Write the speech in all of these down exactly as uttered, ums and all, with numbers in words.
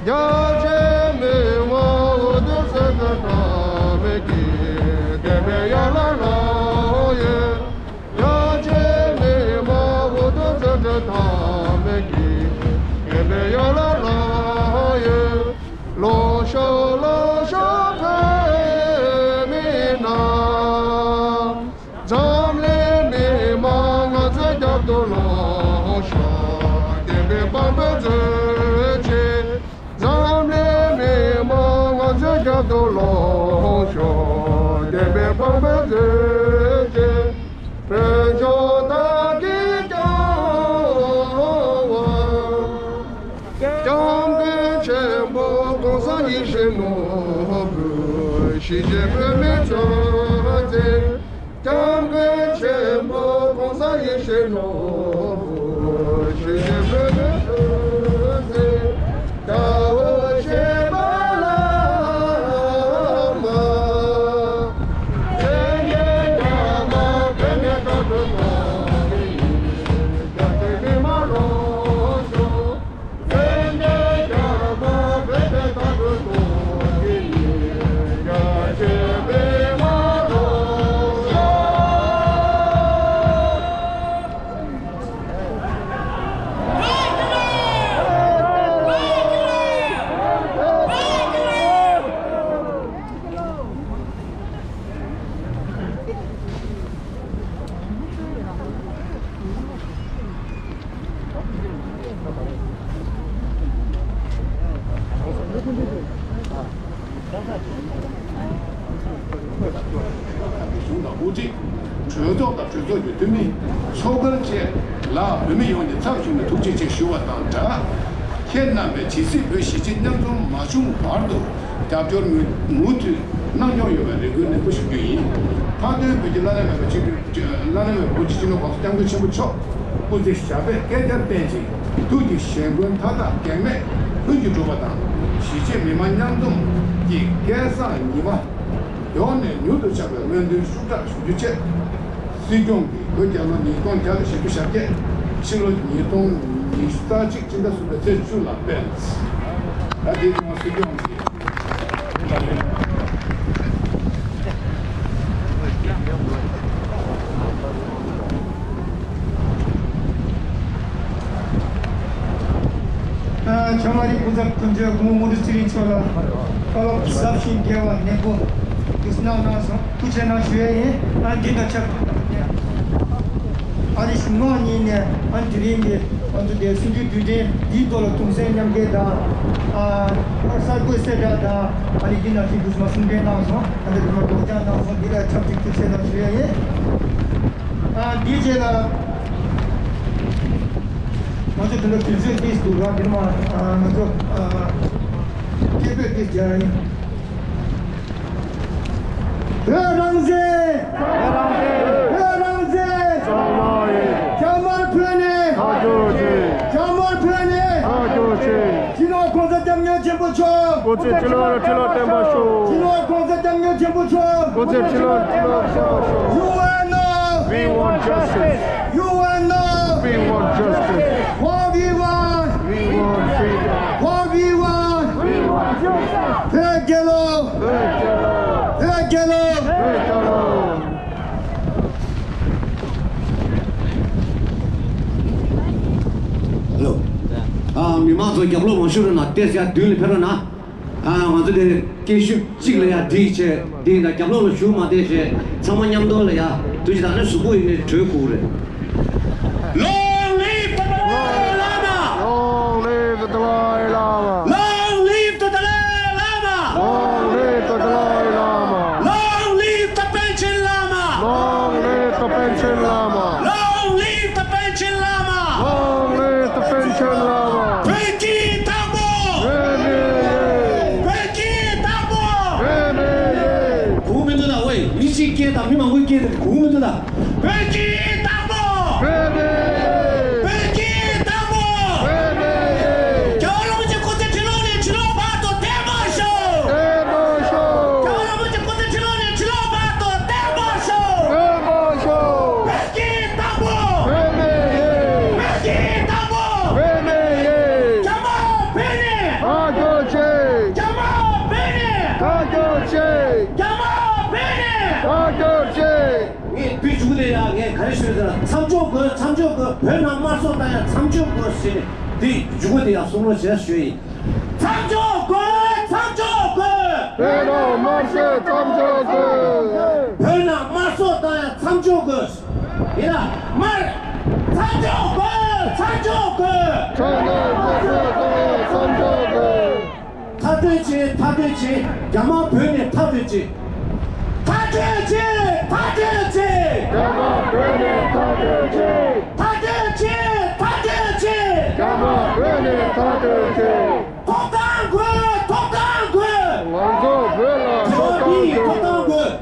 རྒྱ་ཆེ་མི་མང་འོད་དུ་ཟེར་དུ་ཐ་མེད་ཀྱི་བདེན་པའི་ཡར་ལ་ལྷོང་ཡོད། རྒྱ་ཆེ་མི་མང་འོད་དུ་ཟེར་དུ་ཐ་མེད་ཀྱི་བདེན་པའི་ཡར་ལ་ལྷོང་ཡོད། ལྷོང་ཤོག་ལྷོང་ཤོག་བོད་མི་རྣམས། འཛམ་གླིང་མི་མང་ང་ཚོའི་རྒྱབ་ཏུ་ལྷོང་ཤོག་བདེན་པའི་དཔང་པོའི་མཛོད་ཆེན། འཛམ་གླིང་མི་མང་ང་ཚོའི་རྒྱབ་ཏུ་ལྷོང་ཤོག་བདེན་པའི་དཔང་པོའི་མཛོད་ཆེན། བོད་ལྗོངས་བདག་གིས་སྐྱོང་བ། སྐྱབས་མགོན་ཆེན་པོ་༸གོང་ས་ཡེ་ཤེས་ནོར་བུ་གཞིས་བྱེས་བོད་མིའི་གཙོ་འཛིན། སྐྱབས་མགོན་ཆེན་པོ་༸གོང་ས་ཡེ་ཤེས་ནོར་བུ་གཞིས་བྱེས་བོད་མིའི་གཙོ་འཛིན། དགྲ་བོ་བྱེད་པ་བླ་མ། སེང་གེ་རྒྱ་མ་བོད་མིའི་བཀའ་བློན་ནོར་བུ་ཡིན། རྒྱ་ཆེ་མི་མང་ལྷོང་ཤོག་གཞུང་དང་དབུ་ཁྲིད། གྲོས་ཚོགས་དང་གྲོས་ཚོགས་ཀྱི་འཐུས་མི། ཚོགས་སྒེར་བཅས་ལ་བོད་མི་ཡོངས་ཀྱི་ཚབ་ཞུས་ནས་ཐུགས་རྗེ་ཆེ་ཞུ་བ་དང་སྦྲགས། ཁྱེད་རྣམ་པས་ཇི་སྲིད་བོད་གཞིས་བྱེས་མཉམ་འཛོམས་མ་བྱུང་བར་དུ་རྒྱབ་སྐྱོར་མུ་མུ་མཐུད་གནང་སྐྱོང་ཡོང་བའི་རེ་སྐུལ་ནན་པོ་ཞུ་རྒྱུ་ཡིན། མཐའ་དོན་བོད་ཀྱི་བླ་ན་མེད་པ་སྤྱི་འཐུས་བླ་ན་མེད་པ་བོད་ཀྱི་སྤྱི་ནོར་༸གོང་ས་༸སྐྱབས་མགོན་ཆེན་པོ་མཆོག་སྐུ་ཚེ་ཞབས་པད་བསྐལ་བརྒྱར་བརྟན་ཅིང་། ཐུགས་ཀྱི་བཞེད་དགོངས་མཐའ་དག་གེགས་མེད་ལྷུན་གྱིས་གྲུབ་པ་དང་། གཞིས་བྱེས་མི་མང་མཉམ་འཛོམས་ཀྱི་སྐལ་བཟང་ཉི་མ་མགྱོགས་ནས་མྱུར་དུ་འཆར་བའི་སྨོན་འདུན་ཤུགས་དྲག་ཞུ་རྒྱུ་བཅས། སྲིད་སྐྱོང་གིས་བོད་རྒྱལ་ལོ་ཉིས་སྟོང་བརྒྱ་དང་བཞི་བཅུ་ཞེ་བརྒྱད། ཕྱི་ལོ་ཉིས་སྟོང་ཉི་ཤུ་རྩ་གཅིག་སྤྱི་ཟླ་གསུམ་པའི་ཚེས་བཅུ་ལ་སྤེལ། ད་དེའི་ཐོག་སྲིད་སྐྱོང་གིས། ཨ། ཆ་མ་རི་སྐུ་ཚབ་དོན་གཅོད་སྐུ་ངོ་དངོས་གྲུབ་ཚེ་རིང་མཆོག་ལ་བཀའ་སློབ་ཟབ་ཞིང་རྒྱས་པ་ནན་པོ་ཞིག་གནང་གནང་སོང་། ཐུགས་རྗེ་གནང་ཞུ་ཡས་ཡིན། ཨ། འདི་དང་ཆབས་ཨ་ནི་གཞུང་ངོགས་གཉིས་ནས་ཨ་ནི་དེ་རིང་གི་ང་ཚོ་དེ་གསུམ་བཅུའི་དུས་དྲན་འདིའི་ཐོག་ལ་གདུང་སེམས་མཉམ་སྐྱེད་དང་། ཨ། གསར་འགོད་གསལ་བསྒྲགས་དང་། ཨ་ནི་འདི་ནང་བཞིན་དུ་མ་གསུང་འཕྲིན་གནང་སོང་། ཨ་ནི་དེ་མ་སྒྲོག་སྦྱང་གནང་སོང་། འདི་ལ་ཆབས་ཅིག་ཐུགས་རྗེ་གནང་ཞུ་ཡས་ཡིན། ཨ། འདིའི་རྗེས་ལ་ང་ཚོ་དེ་འདྲ་དུས་ཚོད་ཏིས་འདུག་ར། འདིར་མ། ཨ། ང་ཚོ། ཨ། སྐད་འབོད་ཏིས་རྒྱག་ཡིན། བོད་རང་བཙན། བོད་རང་བཙན། བོད་རང་བཙན། རྒྱ་དམར་བོད་ནས། རྒྱ་དམར་བོད་ནས། སྤྱི་ནོར་༸གོང་ས་༸སྐྱབས་མགོན་ཆེན་པོ་མཆོག་སྐུ་ཚེ་ཁྲི་ལོ་ཁྲི་ལོ་བརྟན་པར་ཤོག་སྤྱི་ནོར་༸གོང་ས་༸སྐྱབས་མགོན་ཆེན་པོ་མཆོག་སྐུ་ཚེ་ཁྲི་ལོ་ཁྲི་ལོ་བརྟན་པར་ཤོག You and I know. We want justice. You and I know. We want justice. What we want. We want freedom. What we want. We want justice. བོད་རྒྱལ་ལོ། བོད་རྒྱལ་ལོ། བོད་རྒྱལ་ལོ། བོད་རྒྱལ་ལོ། ཧེ་ལོ། ཨ། མི་མང་ཚོ་རྒྱབ་ལོགས་མ་ཞུ་རོགས་གནང་། ཏེ་ཡར་མདུན་ལ་ཕེབས་རོགས་གནང་། ཨ། ང་ཚོ་དེ་སྐད་ཤུགས་གཅིག་ལ་ཡར་སྒྲིག་བྱས། དེ་ཡིན་ན་རྒྱབ་ལོགས་ལ་ཞུགས་མ་བསྡད་བྱས། ཚང་མ་མཉམ་དུ་ལ་ཡར་དུས་ཀྱི་ད་ནི་གཟུགས་པོ་ཡིན་ནའི་གྲོས་དགོས་རེད། Long live the Dalai Lama! Long live the Dalai Lama! Long live the Dalai Lama! Long live the Dalai Lama! Long live the Panchen Lama! Long live the Panchen Lama! Long live the Panchen Lama! Long live the Panchen Lama! བོད་ཀྱི་དྭགས་པོ། བོད་མི་ཡིན། བོད་ཀྱི་དྭགས་པོ། བོད་མི་ཡིན། གོ་མི་འདུག་ད། ཝེ། མི་གཅིག་སྐད་དང་མི་མང་པོའི་སྐད་དེ་གོ་མི་འདུག་ད། བོད་ཀྱི་དྭགས་པོ། བོད་མི་ཡིན། བོད་ཀྱི་དྭགས་པོ། བོད་མི་ཡིན། རྒྱལ་བ་རིན་པོ་ཆེ་སྐུ་ཚེ་ཁྲི་ལོ་ནས་ཁྲི་ལོ་བར་དུ་བརྟན་པར་ཤོག་བརྟན་པར་ཤོག་རྒྱལ་བ་རིན་པོ་ཆེ་སྐུ་ཚེ་ཁྲི་ལོ་ནས་ཁྲི་ལོ་བར་དུ་བརྟན་པར་ཤོག་བརྟན་པར་ཤོག་བོད་ཀྱི་དྭགས་པོ། བོད་མི་ཡིན། བོད་ཀྱི་དྭགས་པོ། བོད་མི་ མཚམས་འཇོག་དགོས། བོད་ནང་དམར་གསོད་བཏང་ཡ་མཚམས་འཇོག་དགོས་ཟེར་ནས་དེ་འཇུག་སྒོ་དེ་ཡང་གསུང་རོགས་བྱས་ཞུ་ཡིན། མཚམས་འཇོག་དགོས། མཚམས་འཇོག་དགོས། བོད་ནང་དམར་གསོད་མཚམས་འཇོག་དགོས། བོད་ནང་དམར་གསོད་བཏང་ཡ་མཚམས་འཇོག་དགོས། ཡིན་ན་མར། མཚམས་འཇོག་དགོས། མཚམས་འཇོག་དགོས། བོད་ནང་དམར་གསོད་བཏང་ཡ་མཚམས་འཇོག་དགོས། མཐའ་གྲོལ་བྱེད། མཐའ་གྲོལ་བྱེད། རྒྱ་དམར་བོད་ནས་མཐའ་གྲོལ་བྱེད། མཐའ་གྲོལ་བྱེད། མཐའ་གྲོལ་བྱེད། རྒྱ་དམར་བོད་ནས་མཐའ་གྲོལ་བྱེད། མཐའ་གྲོལ་བྱེད། མཐའ་གྲོལ་བྱེད། རྒྱ་དམར་བོད་ནས་མཐའ་གྲོལ་བྱེད། ཐོབ་ཐང་དགོས། ཐོབ་ཐང་དགོས། ང་ཚོ་བོད་ལ་ཐོབ་ཐང་དགོས། ཐོབ་ཐང་དགོས།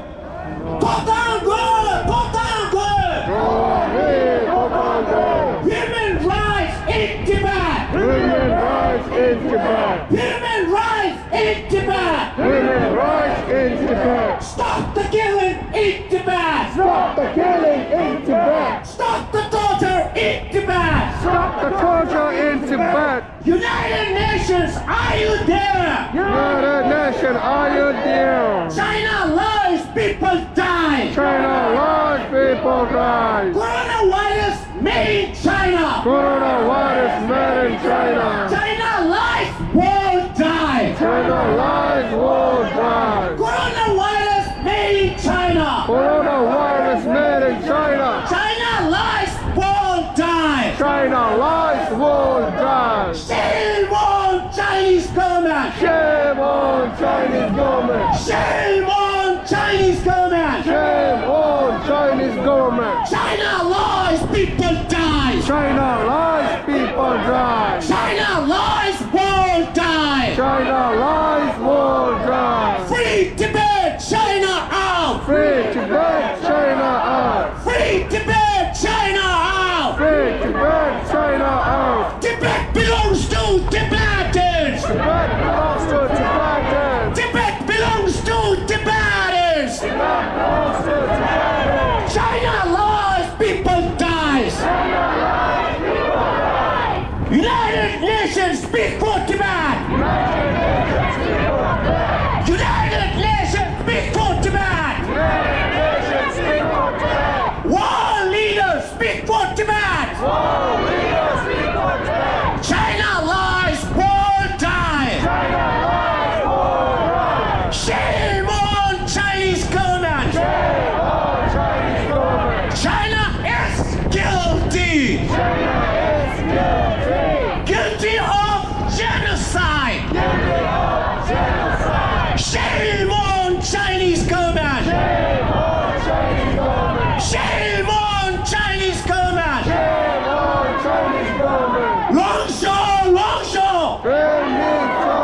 ཐོབ་ཐང་དགོས། ཐོབ་ཐང་དགོས། འགྲོ་བ་མིའི་ཐོབ་ཐང་དགོས། Human rights in Tibet. Human rights in Tibet. Human rights in Tibet. Human rights in Tibet. Stop the killing in Tibet. Stop the killing in Tibet. Stop the torture in Tibet. Stop the torture in Tibet. United Nations, are you there? United Nations, are you there? China lies, people die. China lies, people die. Coronavirus made in China. Coronavirus made in China. China lies, world die. China lies, world die. Coronavirus made in China. Coronavirus made in China. China lies, world die. China lies, world die. Shame on Chinese government. Shame on Chinese government. Shame on Chinese government. Shame on Chinese government. China lies, people die. China lies, people die. China lies, world die. China lies, world die. Free Tibet, China out. Free Tibet, China out. Free Tibet, China out. Free Tibet, China out. Tibet belongs to Tibetans. Tibet belongs to Tibetans. Tibet belongs to Tibetans. Tibet belongs to Tibetans. China lies, people dies. China lies, people dies. United Nations, speak for Tibet. United Nations, speak for Tibet. United Nations, speak for Tibet. United Nations, speak for Tibet. World leaders, speak for Tibet. World leaders, speak for Tibet. China lies, world die. China lies, world die. Shame on Chinese government. Shame on Chinese government. China is guilty. China is guilty. Guilty of genocide. Guilty of genocide. Shame on Chinese government. Shame on Chinese government. Shame on Chinese government. Shame on Chinese government. ལོངས་ཤོག་ལོངས་ཤོག་བོད་མི་ཚོ།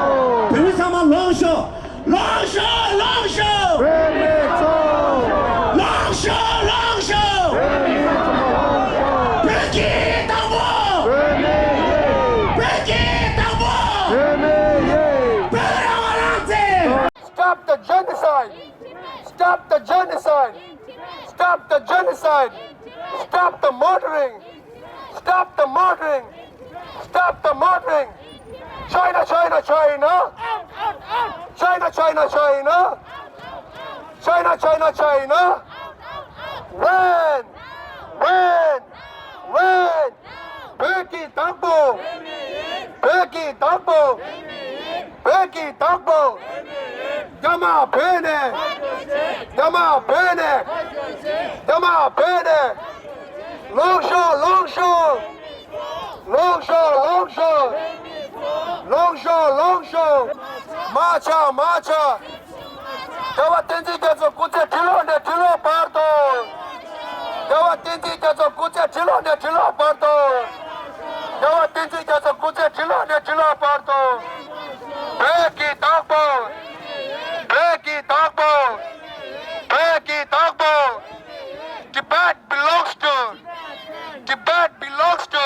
བོད་མི་ཚང་མ་ལོངས་ཤོག་ལོངས་ཤོག་ལོངས་ཤོག་བོད་མི་ཚོ། ལོངས་ཤོག་ལོངས་ཤོག་བོད་མི་ཚོ་ལོངས་ཤོག་བོད་ཀྱི་དང་པོ། བོད་མི་ཡིན། བོད་ཀྱི་དང་པོ། བོད་མི་ཡིན། བོད་རང་དབང་རང་བཙན། Stop the genocide! Stop the genocide! Stop the genocide! Stop the murdering! Stop the murdering! Stop the murdering! China, China, China! China, China, China! China, China, China! When? When? When? བོད་ཀྱི་དང་པོ། བོད་ཀྱི་དང་པོ། བོད་ཀྱི་དང་པོ། རྒྱ་དམར་བོད་ནས། རྒྱ་དམར་བོད་ནས། རྒྱ་དམར་བོད་ནས། ལོངས་ཤོག་ལོངས་ཤོག་ལོངས་ཤོག་ལོངས་ཤོག་ལོངས་ཤོག་ལོངས་ཤོག་མར་ཆག་མར་ཆག་རྒྱལ་བ་བསྟན་འཛིན་རྒྱ་མཚོ་སྐུ་ཚེ་ཁྲི་ལོ་ནས་ཁྲི་ལོ་བར་དུ། རྒྱལ་བ་བསྟན་འཛིན་རྒྱ་མཚོ་སྐུ་ཚེ་ཁྲི་ལོ་ནས་ཁྲི་ལོ་བར་དུ། རྒྱལ་བ་བསྟན་འཛིན་རྒྱ་མཚོ་སྐུ་ཚེ་ཁྲི་ལོ་ནས་ཁྲི་ལོ་བར་དུ། བོད་ཀྱི་དང་པོ། བོད་ཀྱི་དང་པོ། བོད་ཀྱི་དང་པོ། Tibet belongs to, Tibet belongs to.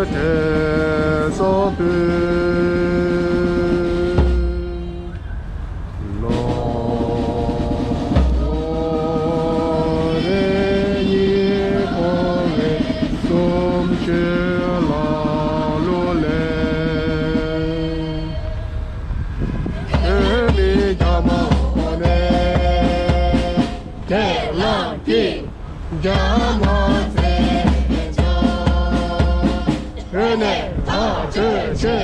དྲན་གསོ་འབུལ། ལོ་རེ་ཉིན་གང་བའི་གསུམ་བཅུའི་ལ་ལུ་ལས། བོད་མི་རྒྱ་མ་ནས་དེ་ལ་ཀི་རྒྱ་མ་ཚེ་ཆ་བོད་ནས་ཐག་ཆོད་ཆེ།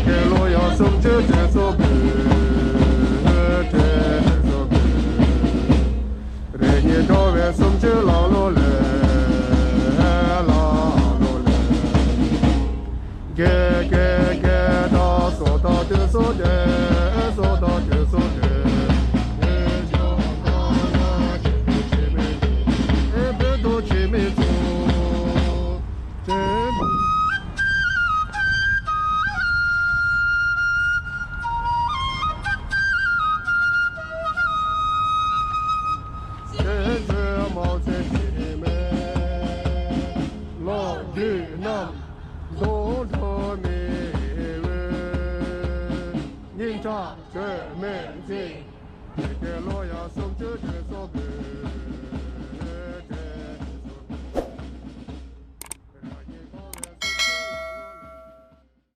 དེ་ལོ་ཡང་སུམ་ཅུ་དྲན་གསོ་འབུལ། དྲན་གསོ་འབུལ། རེ་གཉིས་འགྲོ་བའི་སུམ་ཅུ་ལ་ལོ་ལས། ལ་ལོ་ལས། གེ་གེ་གེ་ད་སོ་ད་དུ་སོ་དེ། སོ་ད་དུ་སོ་དེ། ཨེ་བོད་དུ་ཆེ་མི་ཚོ། དྲན། དྲན་གསོའི་མའོ་ཙེ་ཏུང་མའི་ལོ་རྒྱུས་རྣམས་དུང་འགྲོ་མི་འོད། སྙིང་ཁྲག་དྲོད་མེད་འཛིན། དེ་ལོ་ཡང་སུམ་ཅུ་དྲན་གསོ་འབུལ།